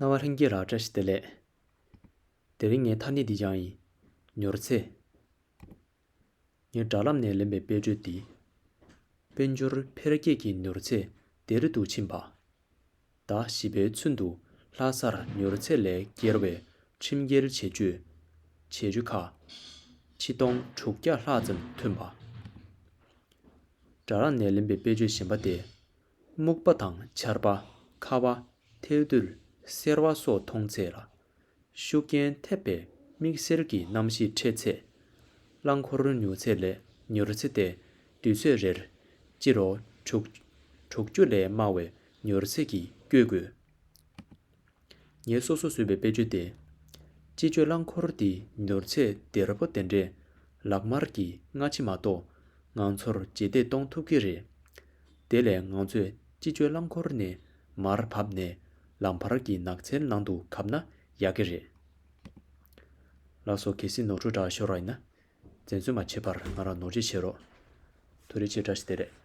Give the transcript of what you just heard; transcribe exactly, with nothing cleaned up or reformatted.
རྣ་བ་ལྷན་རྒྱས་ལ་བཀྲ་ཤིས་བདེ་ལེགས། དེ་རིང་ངའི་ཐ་སྙད་འདི་ཀྱང་ཡིན། མྱུར་ཚད། ངས་དྲ་ལམ་ནས་ལེན་པའི་དཔེར་བརྗོད་འདི། དཔལ་འབྱོར་འཕེལ་རྒྱས་ཀྱི་མྱུར་ཚད་བདེ་རུ་འདུག་ཕྱིན་པ། ཟླ་བཞི་པའི་ཚུན་དུ་ལྷ་སར་མྱུར་ཚད་ལས་བརྒལ་བའི་ཁྲིམས་འགལ་བྱེད་སྤྱོད་བྱེད་རྒྱུ་ཁག་ཆིག་སྟོང་དྲུག་བརྒྱ་ལྷག་ཙམ་ཐོན་པ། དྲ་ལམ་ནས་ལེན་པའི་དཔེར་བརྗོད་གཞན་པ་སྟེ། སྨུག་པ་དང་ཆར་པ། ཁ་བ། ཐལ་རྡུལ། སེར་བ་སོགས་མཐོང་ཚད་ལ། ཤུགས་རྐྱེན་ཐེབས་པའི་དམིགས་བསལ་གྱི་གནམ་གཤིས་འཕྲད་ཚད། རླངས་འཁོར་ཉོ་ཚད་ལས་མྱུར་ཚད་དེ་དུས་ཚོད་རེར་སྤྱི་ལོ་དྲུག་དྲུག་ཅུ་ལས་དམའ་བའི་མྱུར་ཚད་ཀྱིས་བསྐྱོད་དགོས། ངས་སོ་སོ་བཟོས་པའི་དཔེར་བརྗོད་དེ། སྤྱི་སྤྱོད་རླངས་འཁོར་འདི་མྱུར་ཚད་བདེ་པོ་དེ་འདྲས་ལག་དམར་གྱིས་སྔ་ཕྱི་མ་གཏོགས་ང་ཚོར་རྗེས་འདེད་གཏོང་ཐུབ་ཀྱི་རེད། དེ་ལས་ང་ཚོས་སྤྱི་སྤྱོད་རླངས་འཁོར་ནས་མར་བབས་ནས་ལམ་བར་གྱི་ནགས་ཚལ་ནང་དུ་བབས་ན་ཡག་གི་རེད། ལགས་སོ། གལ་སྲིད་ནོར་འཁྲུལ་འདྲ་ཤོར་བ་ཡིན་ན། འཛེམ་ཟོན་མ་བྱེད་པར་ང་རང་ནོར་འཁྲུལ་བྱེད་རོགས། ཐུགས་རྗེ་ཆེ། བཀྲ་ཤིས་བདེ་ལེགས།